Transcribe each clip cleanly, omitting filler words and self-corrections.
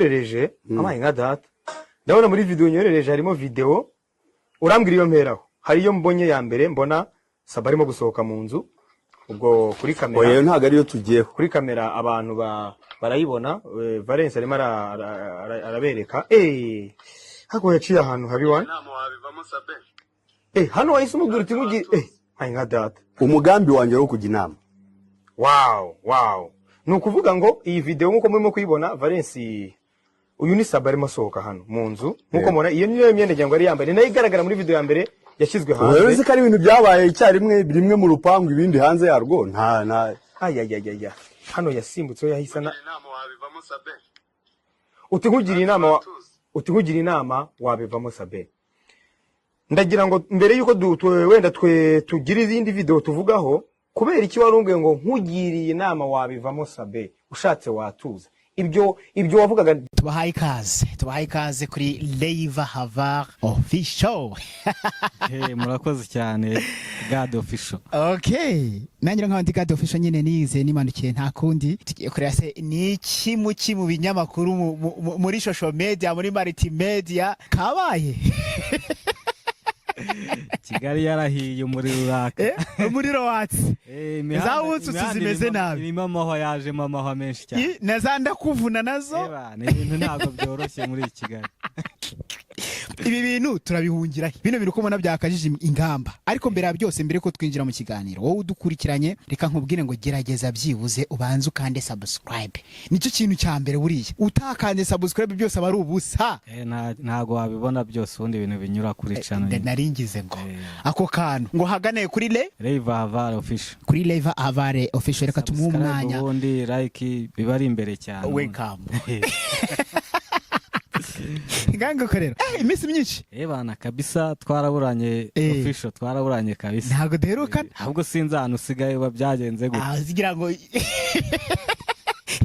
Nyoherereje, amaye nka data. Ndabona muri video nyoherereje harimo video, urambwira iyo mperaho. Hari iyo mbonye ya mbere, mbona Saba arimo gusohoka mu nzu, ubwo kuri kamera. Oya, ntabwo ariyo tugiyeho. Kuri kamera abantu barayibona. Valence arimo arabereka. Hako yaciye ahantu habi wa. Inama wabivamo, Sabe. Hano wahise umubwira uti nkugire, ayi nka data. Umugambi wanjye wo kujya inama. Wow, ni ukuvuga ngo iyi video nk'uko murimo kuyibona, Valence, uyu ni Saba arimo asohoka hano mu nzu nk'uko mubona. Iyo niyo myenda ngira ngo yari yambaye, ni nayo igaragara muri video ya mbere yashyizwe Rero hanze. uzi ko ari ibintu byabaye icyarimwe, rimwe mu rupangu, ibindi hanze yarwo, nta Ayayayaya, hano yasimbutseho, yahise ana Inama wabivamo, Sabe. Uti nkugira inama uti nkugira inama wabivamo, Sabe. Ndagira ngo mbere yuko wenda twe tugira izindi video tuvugaho, kubera iki wari umbwiye ngo nkugiriye inama wabivamo, Sabe, ushatse watuza? Ibyo wavugaga. Tubahaye ikaze, tubahaye ikaze kuri Leiva Havar Official. Hey, murakoze cyane, God Official. Okay, nanjye nkaba ndi God Official nyine, nize nimanukiye, nta kundi. Tugiye kureba se ni iki muki mu binyamakuru, muri social media, muri multimedia kabaye. Kigali yarahiye, umuriro uraka. Umuriro watse. Imihanda Za wutsutsu imihanda zimeze nabi. Irimo amahwa, yajemo amahwa menshi cyane. Na za ndakuvuna nazo. Eba, ni ibintu ntabwo byoroshye muri Kigali. Ibi bintu turabihungira he? Bino bintu uko ubona byakajije ingamba. Ariko mbere ya byose, mbere ko twinjira mu kiganiro, wowe udukurikiranye, reka nkubwire ngo gerageza byibuze ubanze ukande subscribe, nicyo kintu cya mbere. Buriya utakanze subscribe byose aba ari ubusa. Ntabwo wabibona byose, ubundi ibintu binyura kuri channel. Nari ngize ngo ako kantu ngo hagane kuri le Leiva Havar Official. Kuri Leva Havare Official, reka tumuhe Subscribe, umwanya. Ubundi like biba ari imbere cyane. Welcome. Ngango rero, iminsi myinshi. Bana, kabisa twaraburanye. Official, twaraburanye kabisa. Ntabwo duherukana. Ahubwo sinzi ahantu usigaye uba, byagenze gute? Ah, zigira ngo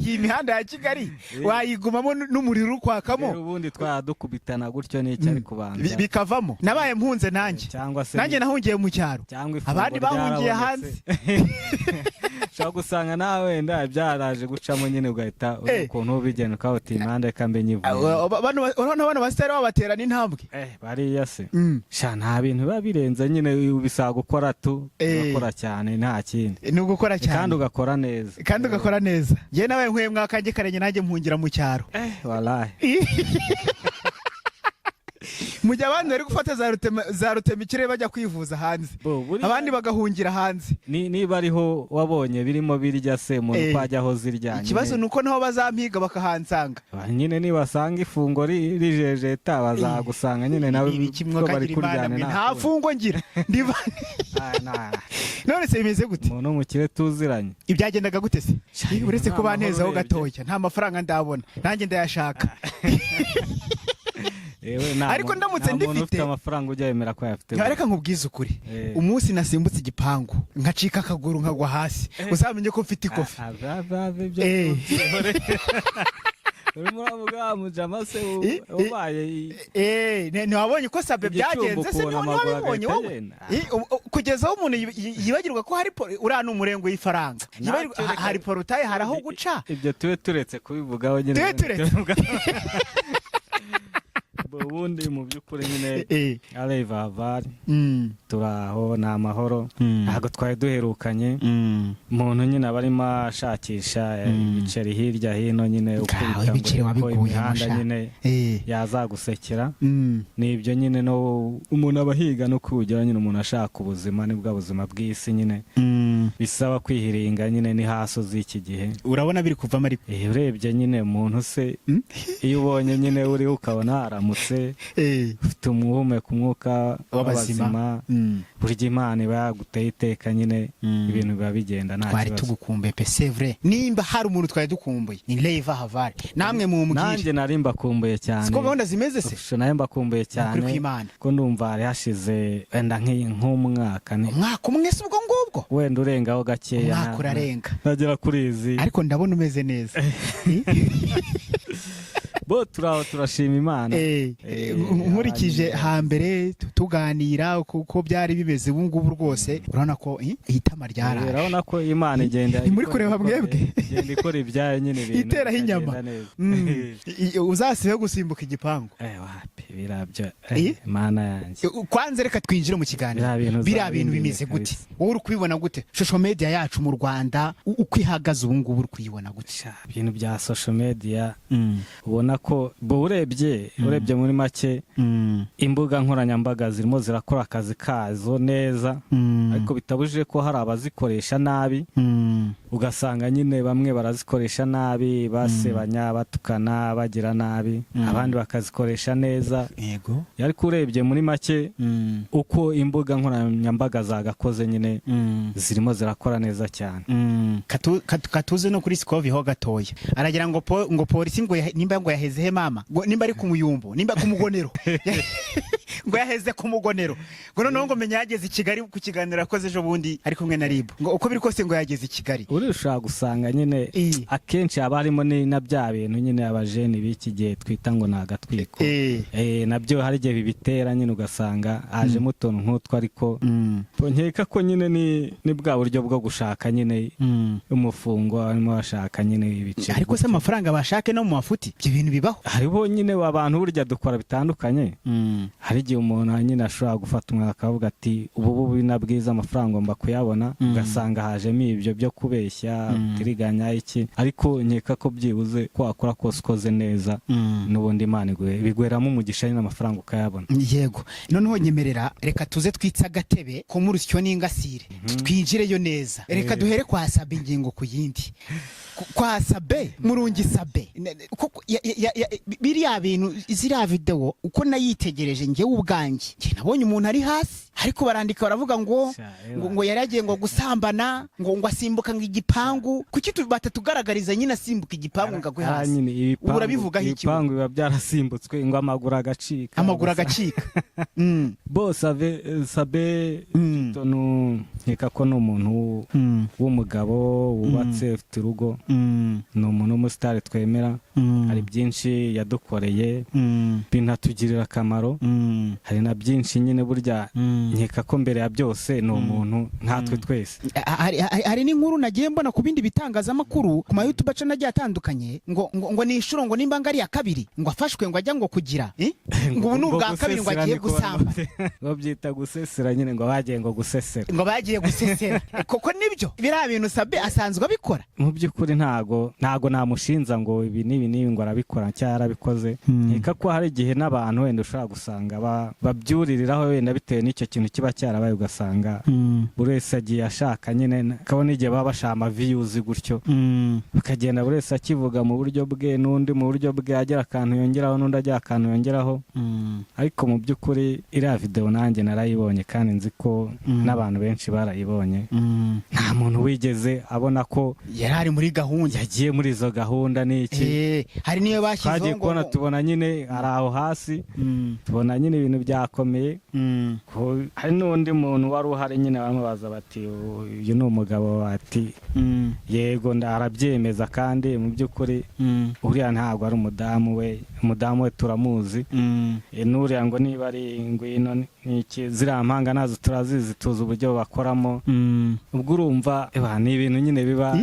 iyi mihanda ya Kigali wayigumamo n'umuriro uri kwakamo. Rero ubundi twaradukubitana gutyo n'icyo ari kubanza. Bikavamo nabaye mpunze nanjye. Cyangwa se Nanjye nahungiye mu cyaro. Cyangwa ifunguro Abandi bahungiye hanze. ryarabonetse. Ushobora gusanga nawe wenda byaraje gucamo nyine, ugahita ukuntu ubigena ukaba uti imihanda reka mbe nyivuye. Urabona bano basitari babatera n'intambwe. Bariya se, sha nta bintu biba birenze nyine, bisaba gukora tu, ugakora cyane, nta kindi. Ni ugukora Kandi cyane. ugakora neza. Kandi ugakora neza. Njyewe nabaye nkuye mwakanjye karenge, nanjye mpungira mu cyaro. Walahi. Mu gihe abandi bari gufata za rutemikirere bajya kwivuza hanze, abandi bagahungira hanze. Niba ariho wabonye birimo birya se umuntu, ko ajya aho zirya nyine. Ikibazo ni uko naho bazampiga bakahansanga. Ba, nyine nibasanga ifungo rijejeta bazagusanga nyine nawe. Ibiki Ko mwakagira bari Imana kuryana mwe, nta nta kundi. fungo ngira ndiva. Ah, None se bimeze gute? Umuntu w'umukire tuziranye. Ibyagendaga gute se? Uretse Nta kuba mahoro ntezaho urebye. gatoya, nta mafaranga ndabona, nanjye ndayashaka. Ewe, nta Ariko ndamutse nta muntu ndifite- ufite amafaranga ujya yemera ko ayafite. Reka nkubwize ukuri, umunsi nasimbutse igipangu nkacika akaguru nkagwa hasi, uzamenye ko mfite ikofi. Ah, ah, ah, ah, ibyo urimo uravuga mujama se ubaye Ntiwabonye ko Sabe igicumbi byagenze se? ukuntu amaguru Ntiwabibonye agahita wowe? agenda. Kugeza aho umuntu yibagirwa ko hari uriya ni umurengo w'ifaranga. Ntacyo Hari portail, hari aho guca. Ibyo tube turetse kubivugaho nyine. Tube turetse. Ubundi mu by'ukuri nyine, areva vari, turaho, ni amahoro. Ntabwo twari duherukanye. Umuntu nyine aba arimo ashakisha ibiceri hirya hino nyine, ukubita ngo Ibiceri urebe ko wabiguyemo imihanda sha. nyine yazagusekera. Ni ibyo nyine, no umuntu aba ahiga no kuwugera nyine, umuntu ashaka ubuzima, nibwo buzima bw'isi nyine bisaba kwihiringa nyine, ni haso z'iki gihe. Urabona biri kuvamo ariko. Urebye nyine umuntu se, iyo ubonye nyine uriho ukabona haramutse, ufite umuhumeka umwuka w'abazima. w'abazima, burya Imana iba yaguteye iteka nyine, ibintu biba bigenda nta Twari kibazo. tugukumbuye pe, c'est vrai. Nimba hari umuntu twari dukumbuye ni Leiva Havare, namwe mumbwire. Nanjye nari mbakumbuye cyane. Siko gahunda zimeze se? Official, nawe mbakumbuye cyane. Ukuri kw'Imana. Ko ndumva hari hashize wenda nk'umwaka Umwaka umwe si ubwo ngubwo? Wenda urengaho gakeya. Umwaka urarenga. Nagera kuri izi. Ariko ndabona umeze neza. Bo turaho, turashima Imana. Nkurikije hambere tuganira uko byari bimeze, ubu ngubu rwose urabona ko itama ryaraje. Urabona ko Imana igenda Ni muri ikora kureba mwebwe. Igenda ikora ibyayo nyine, ibintu Iteraho inyama. bikagenda neza. Uzasibe gusimbuka igipangu. Wapi birabyo. Mana yanjye. Kwanza reka twinjire mu kiganiro. Biriya bintu Biriya bintu uzabindinde bimeze gute? kabisa. Wowe uri kubibona gute, social media yacu mu Rwanda uko ihagaze ubu ngubu, uri kuyibona gute? Sha, ibintu bya social media ubona ko bo urebye muri make imbuga nkoranyambaga zirimo zirakora akazi kazo neza, ariko bitabujije ko hari abazikoresha nabi. Ugasanga nyine bamwe barazikoresha nabi, basebanya, batukana, bagira nabi, abandi bakazikoresha neza. Ariko urebye muri make uko imbuga nkoranyambaga zagakoze nyine, zirimo zirakora neza cyane. Katuze no kuri Sikovi ho gatoya, aragira ngo ngo polisi ngo nimba ngo yaheze he mama, ngo nimba ari ku Muyumbo, nimba ku Mugonero, ngo yaheze ku Mugonero, ngo noneho ngo menya yageze i Kigali ku kiganiro yakoze ejo bundi ari kumwe na RIB, ngo uko biri kose ngo yageze i Kigali. Uri ushobora gusanga nyine akenshi haba harimo na bya bintu nyine abajeni b'iki gihe twita ngo ni agatwiko. Nabyo hari igihe bibitera nyine, ugasanga hajemo utuntu nk'utwo, ariko nkeka ko nyine ni bwa buryo bwo gushaka nyine umufungo, barimo bashaka nyine ibice. Ariko se gutyo. Amafaranga bashake no mu mafuti, ibyo bintu bibaho? Hariho nyine abantu burya dukora bitandukanye. Hari igihe umuntu nyine ashobora gufata umwaka akavuga ati ubu bubi na bwiza, amafaranga ngomba kuyabona, ugasanga hajemo ibyo byo kubeshya, utiriganya iki. Ariko nkeka ko byibuze ko wakora kose ukoze neza, n'ubundi Imana biguheramo umugisha nyine, amafaranga ukayabona. Yego, noneho nyemerera reka tuze twitse agatebe ko mu rusyo n'ingasire, twinjireyo neza. Reka duhere kwa Sabe, ingingo ku yindi. Kwa Sabe Murungi Sabe. Kuko biriya bintu, ziriya videwo uko nayitegereje njyewe ubwanjye, njye nabonye umuntu ari hasi, ariko barandika baravuga ngo Sha, ngo yari yagiye ngo gusambana, ngo asimbuka ngo igipangu. Kuki batatugaragariza nyine asimbuka igipangu ngo agwe hasi? Nyine Ubu urabivugaho iki? Ibipangu biba byarasimbutse ngo amaguru agacika. Amaguru agacika. Bo Sabe Tonu, nkeka ko ni umuntu w'umugabo wubatse, ufite urugo, ni umuntu w'umusitari twemera. Hari byinshi yadukoreye binatugirira akamaro. Hari na byinshi nyine burya nkeka ko mbere ya byose ni umuntu nkatwe twese. Hari n'inkuru nagiye mbona ku bindi bitangazamakuru, ku ma YouTube aca agiye atandukanye, ngo ni inshuro ngo nimba ngo ari iya kabiri ngo afashwe ngo ajya ngo kugira, eh? Ngo ubu ni ubwa kabiri ngo gusesera agiye niko gusamba. Ngo byita gusesera nyine, ngo bagiye ngo gusesera. Ngo bagiye gusesera koko? Nibyo biriya bintu Sabe asanzwe abikora? Mu by'ukuri ntago namushinza ngo ibi n'ibi n'ibi ngo arabikora cyangwa yarabikoze. Nkeka ko hari igihe n'abantu wenda ushobora gusanga babyuririraho wenda bitewe n'icyo kintu kiba cyarabaye, ugasanga buri wese agiye ashaka nyine, kabona igihe baba bashaka ama views gutyo, bakagenda buri wese akivuga mu buryo bwe, n'undi mu buryo bwe, agira akantu yongeraho, n'undi agira akantu yongeraho. Ariko mu by'ukuri iriya videwo nanjye narayibonye, kandi nzi ko n'abantu benshi barayibonye. Nta muntu wigeze abona ko yari ari muri gahunda, yagiye muri izo gahunda n'iki. Hari n'iyo bashyizeho Twagiye ngo kubona tubona nyine ari aho hasi, tubona nyine ibintu byakomeye. Hari n'undi muntu wari uhari nyine, bamubaza bati uyu ni umugabo? Ati yego, arabyemeza. Kandi mu by'ukuri uriya ntabwo ari umudamu we, umudamu we turamuzi. N'uriya ngo niba ari ngwino n'iki, ziriya mpanga nazo turazizi, tuzi uburyo bakoramo. Ubwo urumva ni ibintu nyine biba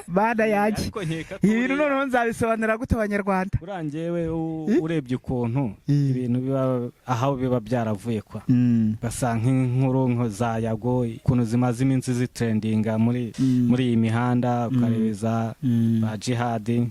Bana yanjye, Ariko nkeka ko ibi bintu noneho nzabisobanura gute Abanyarwanda? Buriya njyewe urebye ukuntu ibintu biba, aho biba byaravuye kwa basa nk'inkuru nko za Yago, ukuntu zimaze iminsi zitrendinga muri iyi mihanda, ukareba za ba Jihadi,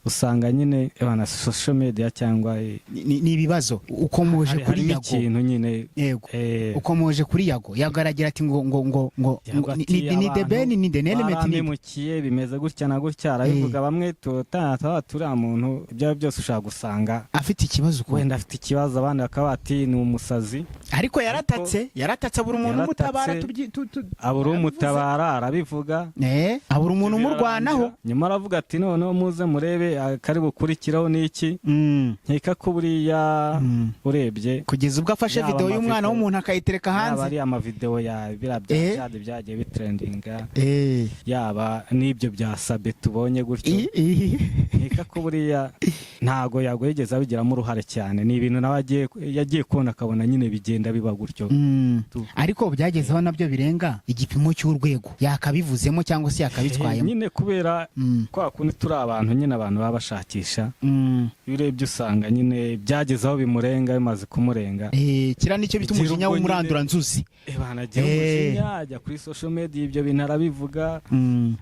usanga nyine na social media cyangwa Ni ibibazo ukomoje kuri harimo Yago. ikintu nyine. Yego, ukomoje kuri Yago. Yago aragira ati ngo ngo ngo ngo Yago ngo ati, ni the abantu Ben, ni the element, ni barampemukiye, bimeze gutya na gutya, arabivuga. Bamwe tutana turiya muntu ibyo ari byo byose ushobora gusanga afite ikibazo ukuntu. Wenda afite ikibazo, abandi bakaba bati ni umusazi. Ariko yaratatse, abura umuntu Yaratatse. umutabara Abura umutabara, arabivuga. Abura umuntu umurwanaho. Nyuma aravuga ati noneho muze murebe akari bukurikiraho n'iki. Nkeka ko buriya urebye Kugeza ubwo afashe yaba video y'umwana w'umuntu akayitereka yaba hanze. ari amavideo ya biriya bya Jihad byagiye bitrendinga, yaba n'ibyo. nk'ibyo bya Sabe tubonye gutyo, nkeka ko buriya ntago Yago yigeze abigiramo uruhare cyane. Ni ibintu nawe yagiye kubona akabona nyine bigenda biba gutyo. Ariko byagezeho nabyo birenga igipimo cy'urwego yakabivuzemo cyangwa se yakabitwayemo. Nyine kubera kwa kundi turi abantu nyine, abantu baba bashakisha, iyo urebye usanga nyine byageze aho bimurenga, bimaze kumurenga. Kiriya nicyo bita Igira umujinya ubwo nyine- w'umuranduranzuzi. Banagira umujinya, ajya kuri social media, ibyo bintu arabivuga,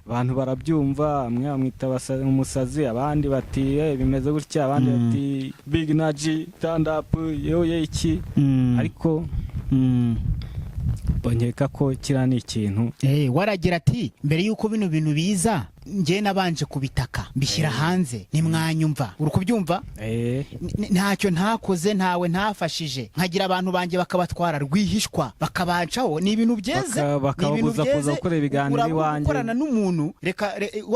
abantu barabyumva, bamwe bamwita umusazi, abandi bati "Eh, bimeze gutya", abandi bati "Big energy, stand up", yoye iki. Ariko nkeka ko kiriya ni ikintu Waragira ati mbere y'uko bino bintu biza, njye nabanje kubitaka, mbishyira hanze, ntimwanyumva. Uri kubyumva? Ntacyo ntakoze, ntawe ntafashije, nkagira abantu banjye bakabatwara rwihishwa, bakabancaho. Ni ibintu byeze, ni ibintu Bakababuza kuza byeze. gukora ibiganiro Urabura iwanjye. gukorana n'umuntu, reka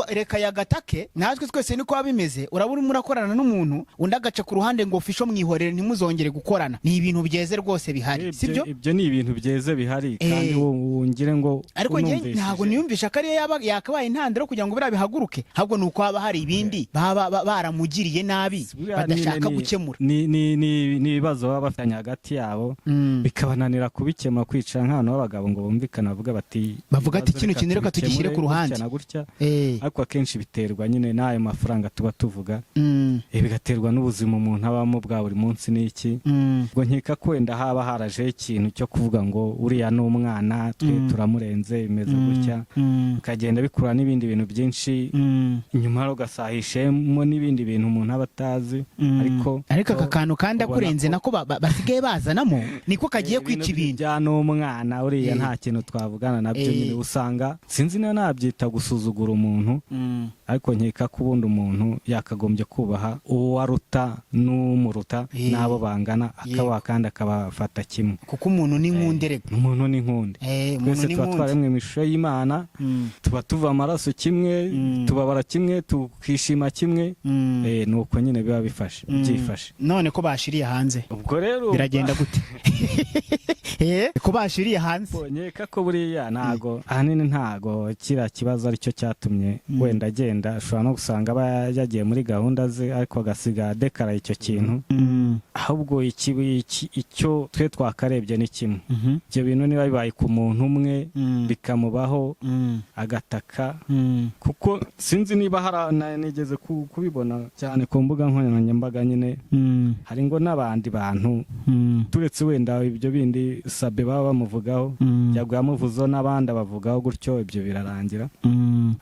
reka yagatake. Natwe twese niko biba bimeze. Urabura urimo urakorana n'umuntu, undi agaca ku ruhande ngo fisho mwihorere, ntimuzongere gukorana. Ni ibintu byeze rwose bihari, sibyo? Ibyo ni ibintu byeze bihari kandi wongere ngo Ariko njye unumvishije. ntabwo niyumvisha ko ariyo yaba yakabaye intandaro kugira ngo biriya bihaguruke, ahubwo ni uko haba hari ibindi baba baramugiriye nabi Buriya badashaka nyine gukemura. Ni ibibazo baba bafitanye hagati yabo, bikabananira kubikemura, kwicara nk'abantu b'abagabo ngo bumvikane, bavuga bati Bavuga ati, "Ibibazo "Kino kintu reka tugishyire ku ruhande." gutya na gutya. Ariko akenshi biterwa nyine n'ayo mafaranga tuba tuvuga, bigaterwa n'ubuzima umuntu abamo bwa buri munsi n'iki. Ubwo nkeka ko wenda haba harajeho ikintu cyo kuvuga ngo uriya ni umwana, twe turamurenze, bimeze gutya, bikagenda bikura n'ibindi bintu byinshi nyuma, rero ugasahishemo n'ibindi bintu umuntu aba atazi. Ariko Ariko aka kantu kandi ubona akurenze ko- nako basigaye bazanamo niko kagiye kwica ibintu. Bya n'umwana uriya, nta kintu twavugana nabyo. Nyine usanga sinzi niba nabyita gusuzugura umuntu, ariko nkeka ko ubundi umuntu yakagombye kubaha uwo aruta n'umuruta n'abo bangana, akabaha kandi akabafata kimwe. Kuko umuntu ni nkunde rega. Umuntu ni nkundi. Umuntu Twese ni tuba nkundi. twaremwe mu ishusho y'Imana, tuba tuva amaraso kimwe, tubabara kimwe, tukishima kimwe. Ni uko nyine biba bifashe, byifashe. None ko bashiriye hanze, Ubwo rero biragenda gute? Ko bashiriye hanze? Nkeka ko buriya ntago ahanini, ntago kiriya kibazo aricyo cyatumye wenda agenda. Ashobora no gusanga aba yagiye muri gahunda ze, ariko agasiga adekaraye icyo kintu. Ahubwo icyo twe twakarebye ni kimwe: ibyo bintu niba bibaye ku muntu umwe, bikamubaho agataka, kuko sinzi niba hari nigeze kubibona cyane ku mbuga nkoranyambaga nyine, hari ngo n'abandi bantu, turetse wenda ibyo bindi Sabe baba bamuvugaho, Yago yamuvuzeho n'abandi abavugaho gutyo, ibyo birarangira.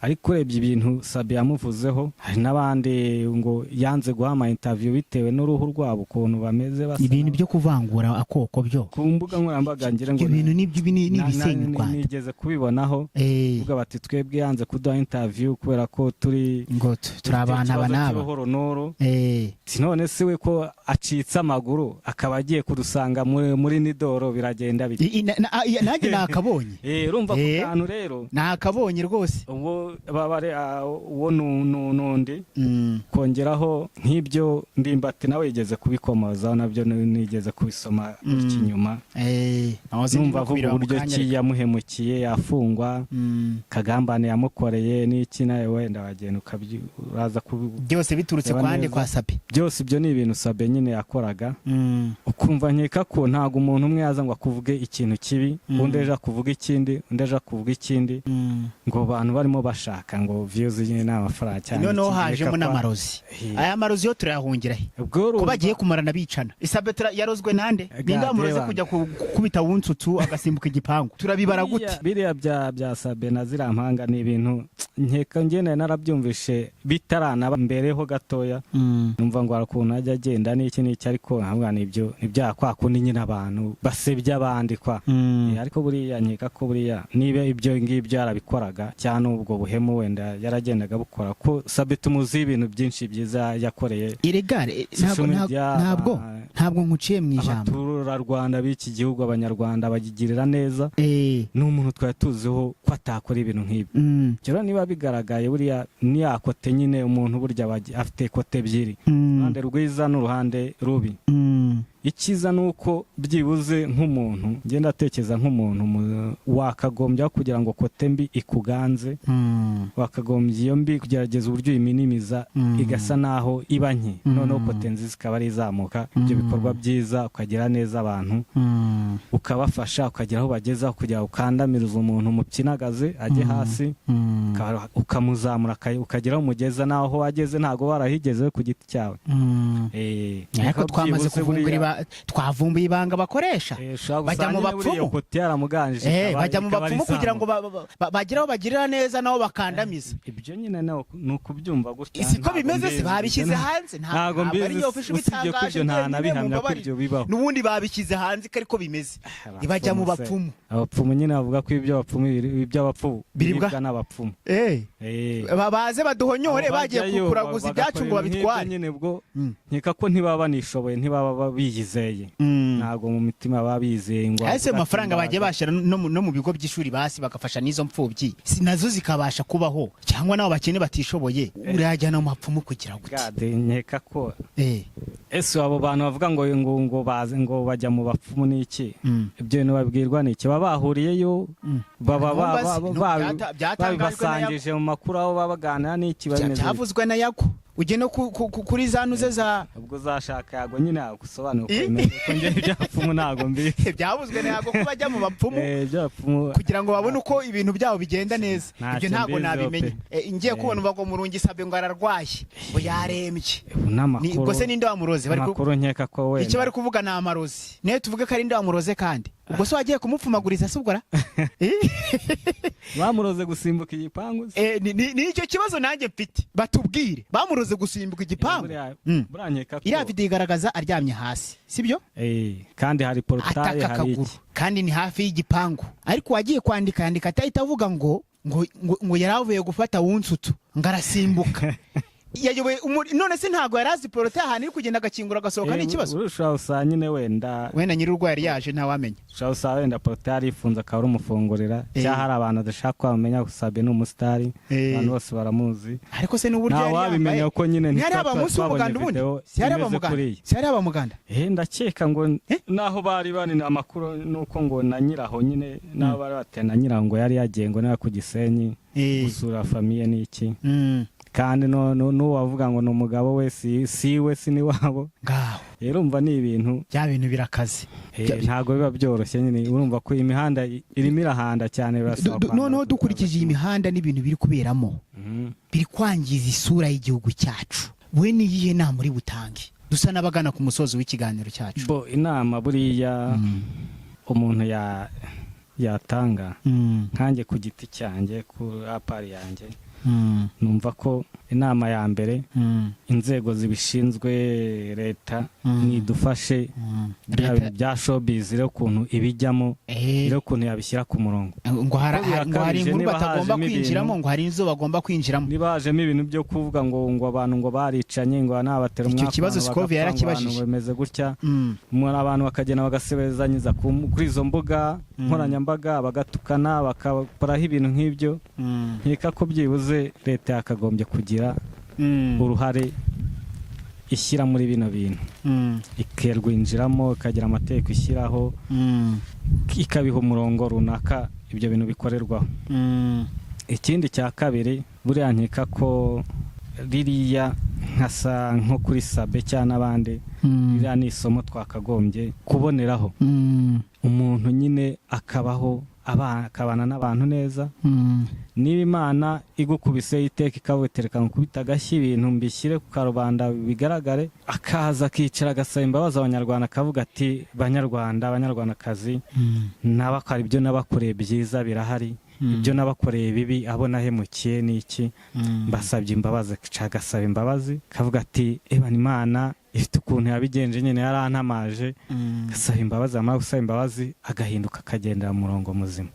Ariko urebye ibintu Sabe yamuvuzeho, hari n'abandi ngo yanze guha ama interview bitewe n'uruhu rwabo ukuntu bameze, basa Ibintu byo kuvangura akoko byo ku mbuga nkoranyambaga ngira ngo Ibyo bintu nibyo ni ibisenya u Rwanda. Nigeze kubibonaho, uvuga bati twebwe yanze kuduha interview kubera ko turi Ngo turi abantu aba n'aba. cy'uruhu runuru. Si none si we ko acitse amaguru akaba agiye kudusanga muri nidoro, biragenda bite? Nanjye nakabonye. Urumva ku kantu rero Nakabonye rwose. Uwo babare uwo nundi kongeraho nk'ibyo, Ndimbati nawe yigeze kubikomozaho, nabyo nigeze kubisoma gutya inyuma, Nahoze numva ndimo avuga kubireba mu uburyo kanya ki ariko. yamuhemukiye, yafungwa, kagambane yamukoreye n'iki, nawe wenda wagenda uraza Byose biturutse Reba kwa nde? neza. Kwa Sabe. Byose ibyo ni ibintu Sabe nyine yakoraga. Ukumva nkeka ko ntabwo umuntu umwe yaza ngo akuvuge ikintu kibi, undi ejo akuvuga ikindi, undi ejo akuvuga ikindi, ngo abantu barimo bashaka ngo views nyine ni amafaranga cyane. Noneho iki, hajemo reka n'amarozi. Aya marozi yo turayahungira he? Ubwo Ko urumva- bagiye kumarana bicana, Isabetara yarozwe nande? Ninde wamuroze Reba. kujya gukubita wunsutsu agasimbuka igipangu? Turabibara gute? Biriya bya Sabe na ziriya mpanga ni ibintu nkeka ngene narabyumvishe bitaranaba mbereho gatoya, numva ngo hari ukuntu ajya agenda n'iki n'iki, ariko ntabwo ni ibyo, ni bya kwa kundi nyine abantu basebya abandi kwa. Ariko buriya nkeka ko buriya niba ibyo ngibyo yarabikoraga cyane, ubwo buhemu wenda yaragendaga bukora, ko Sabe tumuzi ibintu byinshi byiza yakoreye Erega ntabwo social media, ntabwo nkuciye mu ijambo. Abaturarwanda b'iki gihugu, Abanyarwanda bagigirira neza. Ni umuntu twari tuziho ko atakora ibintu nk'ibi. Rero niba bigaragaye, buriya niya côté nyine, umuntu burya aba afite côté ebyiri, uruhande rwiza n'uruhande rubi. Icyiza ni uko byibuze nk'umuntu, ngenda atekereza nk'umuntu wakagombye kugira ngo côté mbi ikuganze, wakagombye iyo mbi kugerageza uburyo uyiminimiza, igasa naho iba nke, noneho côté nziza ikaba ari izamuka. Ibyo bikorwa byiza, ukagira neza abantu, ukabafasha, ukagera aho bageza, kugira ngo ukandamirize umuntu mupyinagaze ajye hasi, ukamuzamura, ukagera aho umugeza, naho wageze ntabwo warahigeze ku giti cyawe. Ariko Niko twamaze byibuze kuvumbura twavumbuye ibanga bakoresha. Ushobora Bajya gusanga mu nyine buriya bapfumu. côté yaramuganjije, Bajya mu ikaba ari bapfumu kugira ngo izamuka. bagire aho bagirira neza, nabo bakandamiza. Ibyo nyine ni ukubyumva gutya. Siko Ntabwo bimeze se? mbizi. Babishyize hanze. Ntabwo Ntabwo ari mbizi, iyo official usibye ko ibitangaje ibyo nta njyenyine, nabihamya ko mumbabarire. ibyo bibaho. N'ubundi babishyize hanze ko ariko bimeze, ntibajya mu Abapfumu se. bapfumu. Abapfumu nyine bavuga ko ibyo abapfumu iby'abapfumu Biribwa? biribwa n'abapfumu. Baze baduhonyore. Abo Bagiye bajyayo, kuraguza ibyacu ngo bagakora ibintu nk'ibyo babitware. nyine, ubwo nkeka ko ntibaba banishoboye, ntibaba biyizeye, ntabwo mu mitima baba bizeye ngo Ese bavuga ati amafaranga bagiye imbaraga. bashyira no mu bigo by'ishuri, basi bagafasha n'izo mfubyi, si nazo zikabasha kubaho, cyangwa n'abo bakene batishoboye, urayajyana mu bapfumu kugira gute? Gade, nkeka ko ese abo bantu bavuga ngo baze ngo bajya mu bapfumu n'iki, ibyo bintu babwirwa n'iki? Baba bahuriyeyo, baba Numva se, byatangajwe na babibasangije mu makuru aho baba baganira n'iki, bameze bite? Byavuzwe na Yago. Ujye no kuri za nuze za Ubwo uzashaka Yago nyine yagusobanura uko bimeze, ko njye iby'abapfumu ntabwo mbizi. Byavuzwe na Yago ko bajya mu bapfumu Iby'abapfumu kugira ngo babone uko ibintu byabo bigenda neza. Ntacyo Ibyo ntabwo mbiziho nabimenye. pe. Ngiye kubona uva ngo Murungi Sabe ngo ararwaye, ngo yarembye. Ubu n'amakuru Ubwo se ninde wamuroze? Bari amakuru nkeka ko wenda Icyo bari kuvuga ni amarozi. Niyo tuvuge ko ari nde wamuroze kandi? Ubwo se wagiye kumupfumaguriza se ubwo ra? Bamuroze gusimbuka igipangu se? Ni icyo kibazo nanjye mfite, batubwire, bamuroze gusimbuka igipangu? Buriya nkeka ko Iriya video igaragaza aryamye hasi, sibyo? Kandi hari portail, Ataka hari akaguru, iki. kandi ni hafi y'igipangu. Ariko uwagiye kwandika yandika atahita avuga ngo yari avuye gufata wunsutu ngo arasimbuka, yayoboye none se ntabwo yari azi portail ahantu iri, kugenda agakingura agasohoka? Ni ikibazo. Ushobora usanga nyine wenda Wenda nyir'urwayi yari yaje, ntawamenya. Ushobora usanga wenda portail ifunze akaba ari umufungurira, cyangwa hari abantu badashaka ko bamenya. Sabe ni umusitari, abantu bose baramuzi. Ariko se n'uburyo Nta yari wabimenya yambaye ko nyine ntiyari ntitwa haba munsi twabonye w'umuganda ubundi? video Si yari haba imeze muganda? kuriya. Si yari haba muganda? Ndakeka ngo naho bari bari ni amakuru nuko ngo na nyiraho nyine, naho bari bateye na nyiraho ngo yari yagiye ngo niba ku Gisenyi gusura famille n'iki. Kandi no n'uwavuga ngo ni umugabo we, si we, si n'iwabo. Ngaho. Rero urumva ni ibintu Bya bintu birakaze. Ntabwo biba byoroshye nyine. Urumva ko imihanda irimo irahanda cyane, birasaba kwambara Noneho dukurikije iyi mihanda n'ibintu biri kuberamo, biri kwangiza isura y'igihugu cyacu, we ni iyihe nama uri butange, dusa n'abagana ku musozo w'ikiganiro cyacu? Bo, inama buriya umuntu yatanga, nkanjye ku giti cyanjye, ku apari yanjye, numva ko inama ya mbere, inzego zibishinzwe, leta nidufashe bya Leta- bintu bya showbiz rero ukuntu ibijyamo, rero ukuntu yabishyira ku murongo. Ngo Ko hari birakabije, inkuru niba batagomba hajemo kwinjiramo, ngo hari inzu bagomba kwinjiramo. Niba hajemo ibintu byo kuvuga ngo abantu ngo baricanye, ngo nabatera Icyo umwaku, kibazo abantu Scovia bagapfa, ngo abantu yarakibajije. bimeze gutya, muri abantu bakagenda bagasebezanyiza kuri izo mbuga nkoranyambaga, bagatukana, bakakoraho ibintu nk'ibyo, nkeka ko byibuze leta yakagombye kugira uruhare ishyira muri bino bintu, ikerwinjiramo, ikagira amategeko ishyiraho, ikabiha umurongo runaka ibyo bintu bikorerwaho. Ikindi cya kabiri, buriya nkeka ko ririya nkasa nko kuri Sabe cyangwa n'abandi, ririya ni isomo twakagombye kuboneraho. Umuntu nyine akabaho, akabana n'abantu neza. Niba Imana igukubise iteka ikabutereka ngo kubita agashyi, ibintu mbishyire ku karubanda bigaragare, akaza akicara agasaba imbabazi Abanyarwanda, akavuga ati: "Banyarwanda, Banyarwandakazi, nabakora ibyo nabakoreye byiza birahari, ibyo nabakoreye bibi, abo nahemukiye ni iki, mbasabye imbabazi." Akicara agasaba imbabazi, akavuga ati: "Eba Imana ifite ukuntu yabigenje nyine, yarantamaje." Agasaba imbabazi, amara gusaba imbabazi agahinduka, akagendera mu murongo muzima.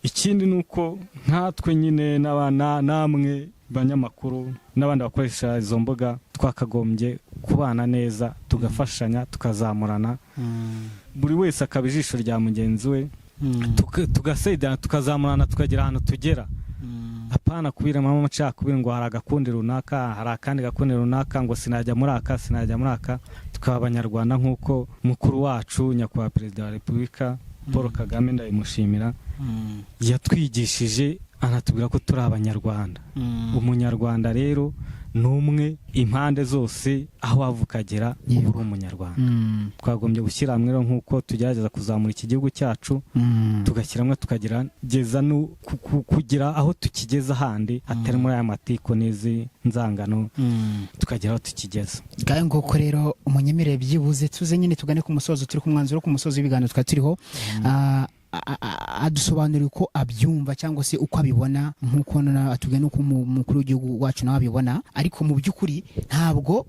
Ikindi ni uko nkatwe nyine n'abana, namwe banyamakuru n'abandi bakoresha izo mbuga, twakagombye kubana neza, tugafashanya, tukazamurana, buri wese akaba ijisho rya mugenzi we, tugasaidiana, tukazamurana, tukagera ahantu tugera. Apana. Apana kubiremamo amacakubiri ngo hari agakundi runaka, hari akandi gakundi runaka, ngo sinajya muri aka, sinajya muri aka. Tukaba Abanyarwanda nk'uko mukuru wacu Nyakubahwa Perezida wa Repubulika Paul Kagame, ndabimushimira, yatwigishije anatubwira ko turi Abanyarwanda. Umunyarwanda rero ni umwe impande zose, aho wava ukagera uba uri Umunyarwanda. Twagombye gushyira hamwe rero nk'uko tugerageza kuzamura iki gihugu cyacu, tugashyira hamwe, tukagerageza no kugira aho tukigeza handi hatari muri aya matiko n'izi nzangano, tukagera aho tukigeza. Ngayo nguko rero, umunyemerere byibuze tuze nyine tugane ku musozo. Turi ku mwanzuro, ku musozo w'ibiganiro twari turiho. Adusobanurira uko abyumva cyangwa se uko abibona, nk'uko atubwiye n'uko umukuru w'igihugu wacu nawe abibona. Ariko mu by'ukuri ntabwo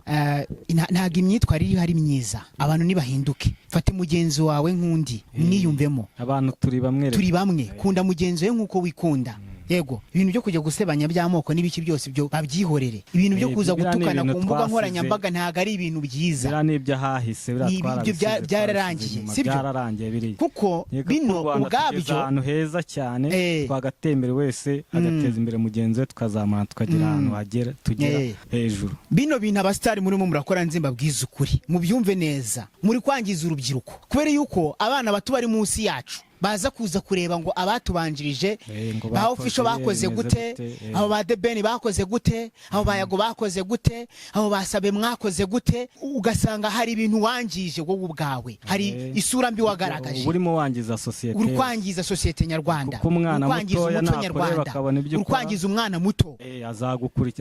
ntabwo imyitwarire iriho ari myiza. Abantu nibahinduke, fate mugenzi wawe nk'undi, mwiyumvemo. Abantu turi bamwe. Turi bamwe. Kunda mugenzi wawe nk'uko wikunda. Yego, ibintu byo kujya gusebanya by'amoko n'ibiki byose byo babyihorere. Ibintu byo kuza biriya ni gutukana ibintu ku mbuga twasize. nkoranyambaga ntabwo ari ibintu byiza. Biriya ni iby'ahahise, biriya Ni ibyo twarabisize, byararangiye, twabisize inyuma, sibyo? Byararangiye biriya. Kuko Yego, bino ko u Rwanda tugeze ubwabyo ahantu heza cyane, twagatera imbere, wese agateza imbere mugenzi we, tukazamura tukagera ahantu hagera tugera hejuru. Bino bintu abasitari murimo murakora, nzi mbabwize ukuri, mubyumve neza, muri kwangiza urubyiruko, kubera yuko abana bato bari munsi yacu baza kuza kureba ngo abatubanjirije Ngo ba bakoze, Official bakoze bimeze gute, gute, abo ba The Ben bakoze gute, abo ba Yago bakoze gute, abo ba Sabe mwakoze gute. Ugasanga hari ibintu wangije wowe ubwawe, hari isura mbi wagaragaje. Uba urimo wangiza sosiyete. Uri kwangiza sosiyete nyarwanda. Kuko umwana Uri kwangiza mutoya umuco nakureba nyarwanda, akabona ibyo uri ukora. kwangiza umwana muto.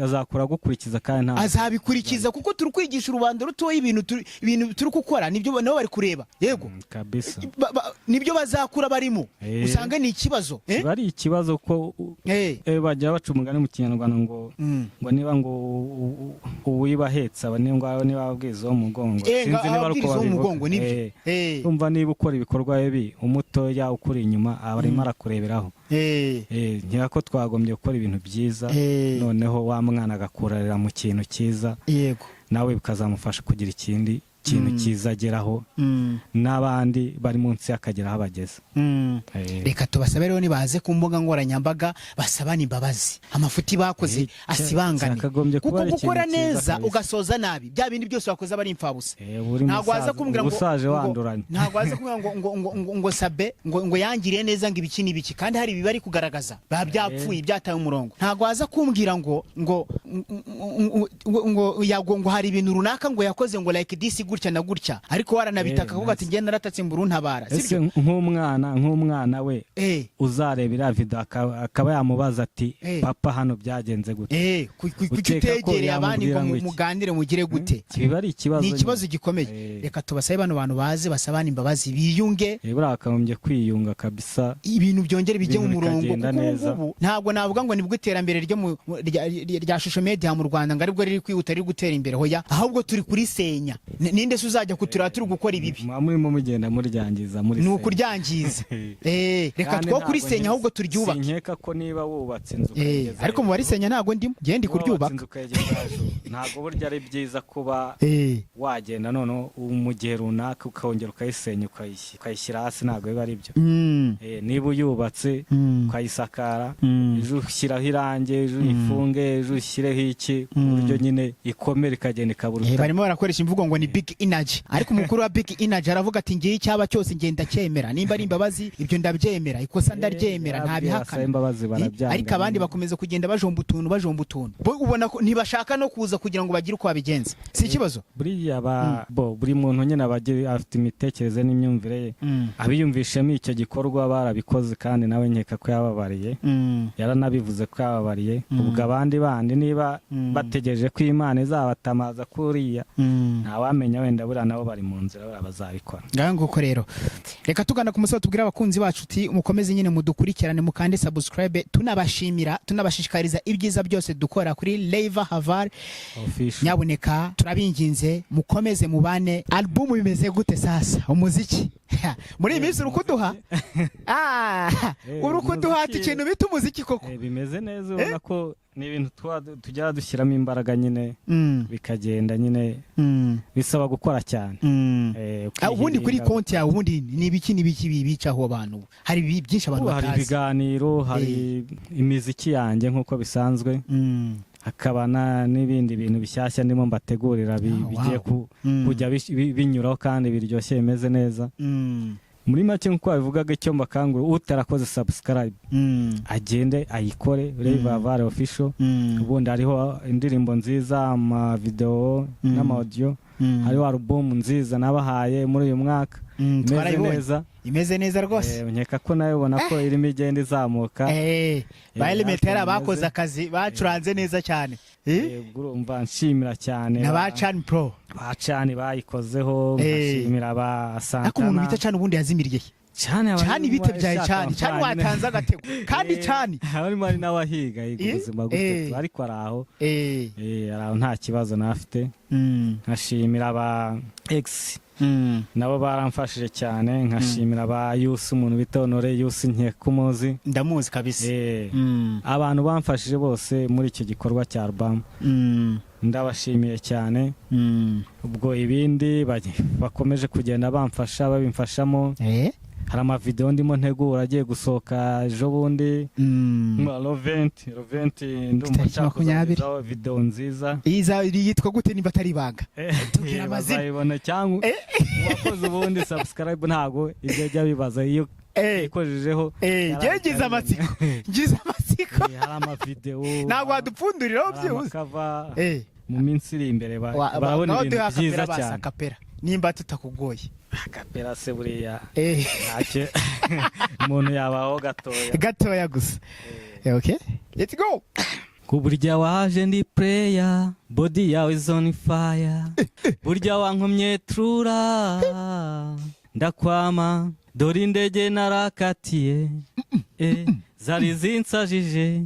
Azakura agukurikiza kandi nta Azabikurikiza, kuko turi kwigisha rubanda rutoya ibintu ibintu turi gukora nibyo nabo bari kureba. Yego. Kabisa. Nibyo bazakura barimo. Usanga ni ikibazo. Kiba ari ikibazo ko bajya baca umugani mu Kinyarwanda ngo ngo niba ngo uwiba ahetse aba niba niba ababwiriza wo mu mugongo. Ngo Sinzi niba ari uko ababwiriza wo mu babivuga. mugongo, nibyo. Urumva niba ukora ibikorwa bibi, umutoya ukuri inyuma aba arimo arakureberaho. Nkeka ko twagombye gukora ibintu byiza, noneho wa mwana agakurarira mu kintu cyiza, nawe bikazamufasha kugira ikindi kintu cyiza ageraho, n'abandi bari munsi akagera aho bageze. Reka tubasabe rero nibaze ku mbuga nkoranyambaga basabane imbabazi, amafuti bakoze asibangane, Cyakagombye kuba kuko ari ikintu gukora cyiza neza kabisa. ugasoza nabi, bya bindi byose wakoze aba ari imfabusa. Uri Ntabwo waza musaza, kumbwira ngo uba usaje wanduranye. Ntabwo waza kumbwira ngo Sabe ngo yangiriye neza, ngo ibiki n'ibiki, kandi hari ibibari kugaragaza biba byapfuye, byataye umurongo. Ntabwo waza kumbwira ngo Yago ngo hari ibintu runaka ngo yakoze ngo like this, gutya na gutya, ariko waranabitaka kuko ati ngenda naratatse mbura untabara. Ese Sibyo? nk'umwana we uzareba iriya video akaba yamubaza ati: "Papa, hano byagenze gute?" Kuki Ukeka ko utegereye abandi ngo yamubwira ngo iki? muganire, mugire gute? Kiba ari ikibazo Ni ikibazo nyine. gikomeye. Reka tubasabe bano bantu baze basabane imbabazi, biyunge. Buriya bakagombye kwiyunga kabisa. Ibintu byongere bijye mu Ibintu murongo, bikagenda kuko ubu neza. ngubu ntabwo navuga ngo nibwo iterambere ryo mu rya social media mu Rwanda ngo aribwo riri kwihuta, riri gutera imbere. Hoya, ahubwo turi kurisenya. Ninde se uzajya kutureba turi gukora ibibi? Muba murimo mugenda muryangiza muri Ni ukuryangiza. Reka Kandi two ntabwo kurisenya, ahubwo turyubake. Sinkeka ko niba wubatse inzu ukayigeza Ariko mu hejuru, barisenya ntabwo ndimo, ngende niba wubatse kuryubaka. inzu ukayigeza hejuru, ntabwo burya ari byiza kuba wagenda noneho mu gihe runaka ukongera ukayisenya, ukayishyira hasi, ntabwo biba ari byo. Niba uyubatse ukayisakara, ejo ushyiraho irangi, ejo uyifunge, ejo ushyireho iki, ku buryo nyine ikomera ikagenda ikabura Barimo barakoresha imvugo ngo ni big energy, ariko umukuru wa big energy aravuga ati: "Ngiye icyaba cyose ngenda cyemera, nimba ari imbabazi ibyo ndabyemera, ikosa ndaryemera, Yarabwiye ntabihakana." asaba imbabazi, barabyanga Ariko abandi nyine. bakomeza kugenda bajomba utuntu, bajomba utuntu. Bo ubona ko ntibashaka no kuza kugira ngo bagire uko babigenza. Si ikibazo? Buriya bo buri muntu nyine aba afite imitekerereze n'imyumvire ye. Abiyumvishemo icyo gikorwa barabikoze, kandi nawe nkeka ko yababariye, yaranabivuze ko yababariye. Ubwo abandi bandi niba bategereje ko Imana izabatamaza kuriya, ntawamenya, wenda buriya nabo bari mu nzira, buriya bazabikora. Ngaho nguko rero, reka tugana ku musozo tubwire abakunzi bacu uti mukomeze nyine mudukurikirane, mukande subscribe. Tunabashimira, tunabashishikariza ibyiza byose dukora kuri Leiva Havar Official. Nyabuneka turabinginze, mukomeze mubane. Album bimeze gute sasa? Umuziki muri iyi minsi uri kuduha uri kuduhata Umuziki- ikintu bita umuziki koko. Bimeze neza, ubona ko Ni ibintu tujya dushyiramo imbaraga nyine, bikagenda nyine, bisaba gukora cyane. Ubundi kuri ukihiringa. Konti yawe ubundi ni ibiki n'ibiki bicaho abantu? Hari byinshi abantu Ubu hari batazi. ibiganiro, hari imiziki yanjye nk'uko bisanzwe, hakaba n'ibindi bintu bishyashya ndimo mbategurira bigiye kujya binyuraho kandi biryoshye, bimeze neza. Muri make, nk'uko babivugaga, icyo mbakangura, utarakoze subscribe agende ayikore, Ray Vavare Official. Ubundi hariho indirimbo nziza, amavideo n'amaudio, hariho album nziza nabahaye muri uyu mwaka, imeze Twarayibonye. neza. Imeze neza rwose. Nkeka ko nawe ubona ko irimo igenda izamuka. Ba Elementary Natwe bakoze bimeze. akazi, bacuranze neza cyane. Ubwo urumva nshimira cyane Na ba Chan Pro. Ba Chan bayikozeho. Nkashimira ba Ariko umuntu Santana. bita Chan ubundi yazimiriye he? Chan aba Chan, arimo bite byaye ashaka Chan? Chan amafaranga. watanze agatego kandi Chan. Arimo ari n'abahiga yiga ubuzima gute, ariko ari aho. Ari aho, nta kibazo nafite. Nkashimira aba ex, nabo baramfashije cyane. Nkashimira ba Yusi, umuntu bita Honore Yusi, nkekumuzi. Ndamuzi kabisa. Abantu bamfashije bose muri icyo gikorwa cya album, ndabashimiye cyane. Ubwo ibindi bakomeje kugenda bamfasha, babimfashamo. Hari amavideo ndimo ntegura agiye gusohoka ejo bundi. Nka Loventi ndumva Tariki nshaka 20. kuzagezaho video nziza. Iza yitwa gute niba atari ibanga? Tubwire amazina. Bazayibona cyangwa uwakoze ubundi subscribe, ntago ibyo ajya bibaza iyo ikojejeho. Njye ngize amatsiko, ngize amatsiko. Hari amavideo. Ntabwo wadupfunduriraho hari byibuze? amacover. Mu minsi iri imbere barabona Naho ibintu duhe byiza acapella basi, cyane. Acapella nimba tutakugoye. Acapella se buriya ntacyo, umuntu yabaho gatoya. Gatoya gusa. Okay, let's go. Ku burya waje ndi player, body yawe is on fire, burya wankomye trura ndakwama, dore indege narakatiye, zari zinsajije,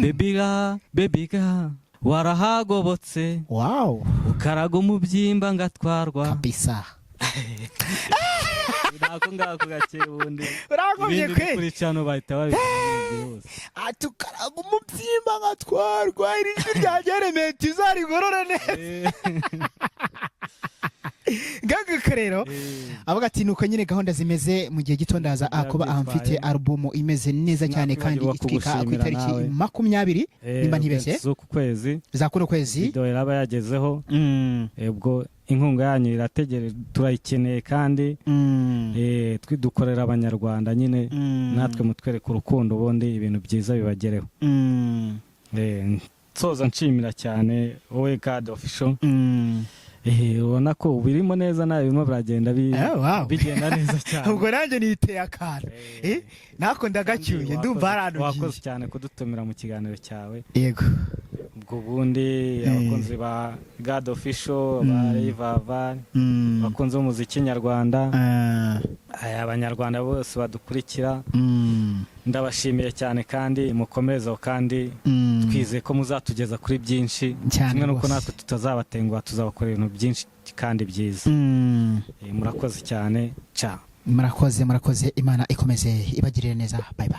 baby ga, baby ga, warahagobotse, ukaraga umubyimba ngatwarwa. Kabisa. Nako ngako gake ubundi. Urankomye Ibindi kwe. kuri cano bahita babibona byihuse. Atukaraga umubyimba ngatwarwa. Iri jwi ryanjye Elementi uzarigorore neza. Gaga rero avuga ati nuko nyine gahunda zimeze, mu gihe gito ndaza kuba Byitwaye. mfite album imeze neza cyane kandi Sinakwibagirwa itwika ku kugushimira itariki nawe. 20 nimba ntibeshye Z'uku kwezi. Za kuno kwezi. Video iraba yagezeho. Ubwo inkunga yanyu irategereje, turayikeneye kandi dukorera abanyarwanda nyine, natwe mutwereke urukundo, ubundi ibintu byiza bibagereho. Nsoza nshimira cyane wowe God Official. Ubona ko birimo neza, nawe birimo biragenda Wow. bigenda neza cyane. Ubwo nanjye niteye akantu. Nako ndagacyuye, ndumva hari ahantu Wakoze ngiye. cyane kudutumira mu kiganiro cyawe. Yego. Ubwo bundi abakunzi ba God Official, ba Rayvava, abakunzi b'umuziki nyarwanda, aya abanyarwanda bose badukurikira, ndabashimiye cyane kandi mukomerezeho, kandi twizeye ko muzatugeza kuri byinshi, Cyane kimwe n'uko rwose. natwe tutazabatenguha, tuzabakorera ibintu byinshi kandi byiza. Murakoze cyane, ciao. Murakoze, murakoze. Imana ikomeze ibagirire neza. Bye bye.